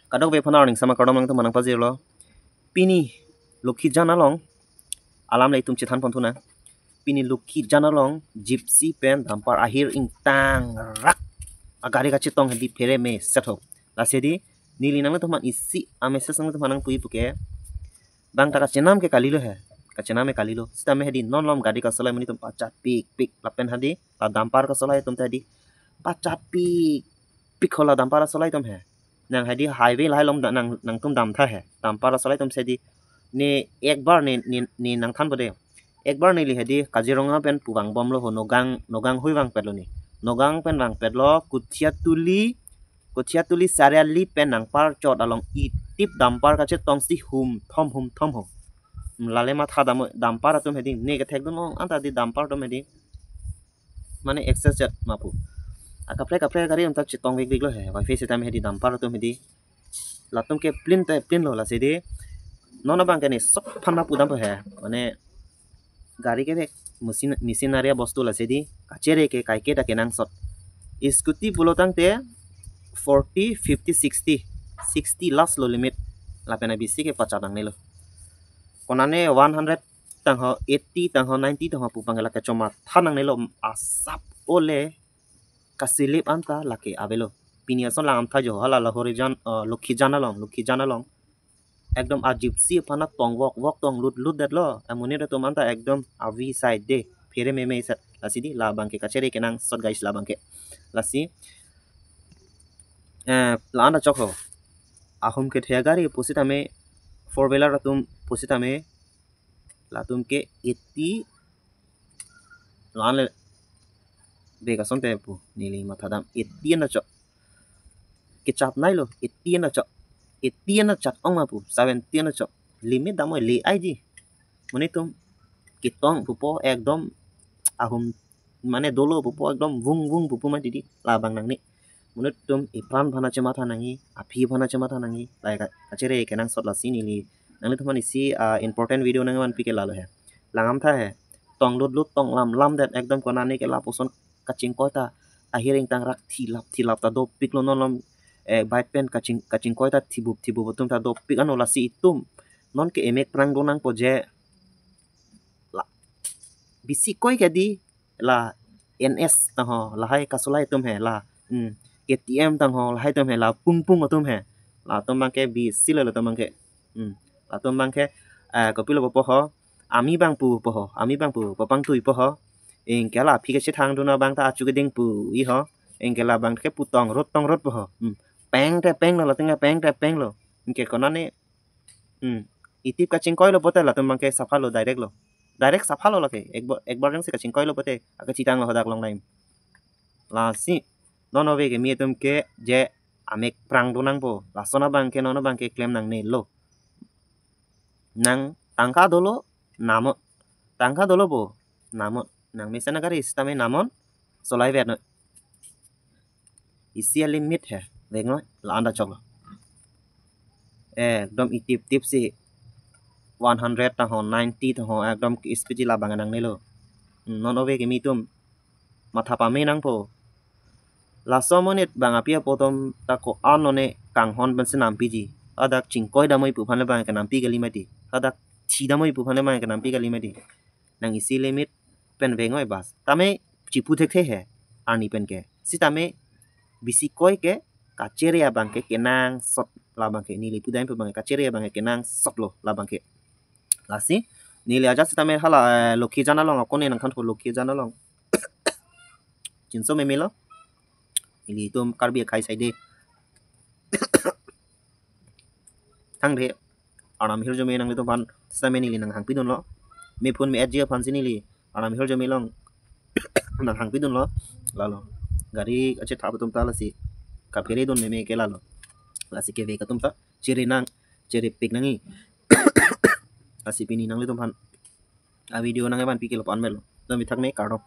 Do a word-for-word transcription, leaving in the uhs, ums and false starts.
Kadokave aphan arni sama kardom nangtum aphan nangpajirlo. Pini Lokhijan along alam le itum chethan pon thu nang. Pini Lokhijan along Gypsy pen dampar ahir ingtangrak agari kachetong hedi phere meset ho. Lasi hedi neli nanglitum aphan isi a-message nanglitum aphan nangpui puke, bang ta kachenam ke kalilo he. Kachenam ke kalilo. Sitame hedi non malom gari kasolai amonit atum pachat pikpik. Lapen hedi la dampar kasolai atum ta hedi pachat pikpik ho, la dampar asolai atum he. Nang hedi highway lahai along da-, nang, nangtum damtha he. Dampar asolai atum si hedi ne ekbar ne, ne, ne nangthanpo de. Ekbar neli hedi Kaziranga pen pu vangbomlo ho, Nagaon, Nagaon hui vangpetlo ne. Nagaon pen vangpetlo, Kothiatuli, Kothiatuli Chariali pen nangparchot along itip dampar kachetongsi humthom humthom ho. Hmm, lale matha dam, dampar atum hedi ne kethekdun ong anta hedi dampar atum hedi mane excess jat ma pu. Akaprek kaprek gari atum ta chetong vekveklo he. Wifi sitame hedi dampar atum hedi latum ke plin te plinlo. Lasi hedi non abang ke ne sok phan ma pudampo he. Mane gari ke vek, machine, machinery abostu. Lasi hedi kachere ke kaike ta kenangsot. Scooty pulo tangte forty, fifty, sixty, sixty last lo limit. Lapen abisi ke pachat nangnelo. Konane one hundred tangho, eighty tangho, ninety tangho pu abang ke lake chomatha nangnelo, asap ole kasilip anta lake avelo. Pini ason langtha jo hala Lokhijan, eh, Lokhijan along, Lokhijan along. Ekdom a-Gypsy aphan tong vok vok tong lut lut detlo. Amonit atum anta ekdom avi side de phere meme sat. Lasi hedi labang ke kachere kenangsot guys labang ke. Lasi eh, la-an ta chok ho. Ahum kethe agari pusitame, four wheeler atum pusitame, latum ke eighty, la-an le bek asonte pu neli matha dam, eighty an ta chok. Kechat nailo, eighty an ta chok. Eighty an ta chat ong ma pu, seventy an ta chok. Limit dam oi le ai ji. Amonit atum ketong pupo ekdom ahum mane dolo pupo ekdom vung vung pupo mati hedi labang nangne. Amonit atum ipran aphan chematha nangji, aphi aphan chematha nangji. Lahai ka, kachere kenangsot lasi neli nanglitum aphan isi, ah, important video nangvan pi ke lalo he. Langtha he. Tong lut lut tong lam lam det ekdom konane ke lapuson kachingkoi ta ahir ingtangrak thilap thilap ta dopiklo non malom, eh, bike pen kaching, kachingkoi ta thibup thibup atum ta dopik ano. Lasi itum non ke emek prang do nangpo je la bisi koi ke hedi la N S tangho lahai kasolai atum he la, hmm, K T M tangho lahai atum he la pung pung atum he. Latum abang ke bisi lo latum abang ke. Hmm. Latum abang ke, eh, kopilo pupo ho. Ami abang pu pupo ho. Ami abang pu papangtui pupo ho. Anke la aphi kachethang dun abang ta achu keding pu-i ho. Anke labang ke pu tong rot tong rot pupo ho. Hmm. Peng te peng lo, latum ke peng te peng lo. Anke konane, hmm, itip kachingkoi lo pote latum abang ke sapha lo direct lo. Direct sapha lo lake. Ekbar, ekbar jongsi kachingkoi lo pote akachitang lo hadak long time. Lasi non ove kemi atum ke je amek prang do nangpo. Lason abang ke non abang ke klem nangnelo. Nang tangka dolo, namon. Tangka dolo po, namon. Nang mesen agari sitame namon. Solai ver noi. Isi a-limit he, vek noi, la-an ta choklo. Ekdom itip tip si one hundred tangho, ninety tangho, ekdom speed labang nangnelo. Hmm, non ove kemi atum matha pame nangpo. Laso amonit bang api apo atum ta ko-an lone kanghon pensi nampi ji. Hadak chingkoi dam oi pu aphan le bang ke nampi kali mati. Hadak thi dam oi pu aphan le bang ke nampi kali mati. Nang isi limit pen vek noi bas. Tame chipu thekthe he arni pen ke. Sitame bisi koi ke kachere abang ke kenangsot labang ke. Neli pudam pu abang ke kachere abang ke kenangsot lo labang ke. Lasi neli ajat sitame hala, eh, Lokhijan along akone nangthanpo, Lokhijan along. Chinso meme lo. Nelitum Karbi akhei side. Thangte arnam ahirjume nanglitum aphan sitame neli nanghangpi dunlo. Me phone me-etji aphansi neli arnam ahirjume along nanghangpi dunlo. Lalo gari kachethap atum ta lasi kaphere dun meme ke lalo. Lasi kevek atum ta chere nang, chere pik nangji. Lasi pini nanglitum aphan a-video nangkevan pi ke lapu-an melo. Dam ithak me, kardom.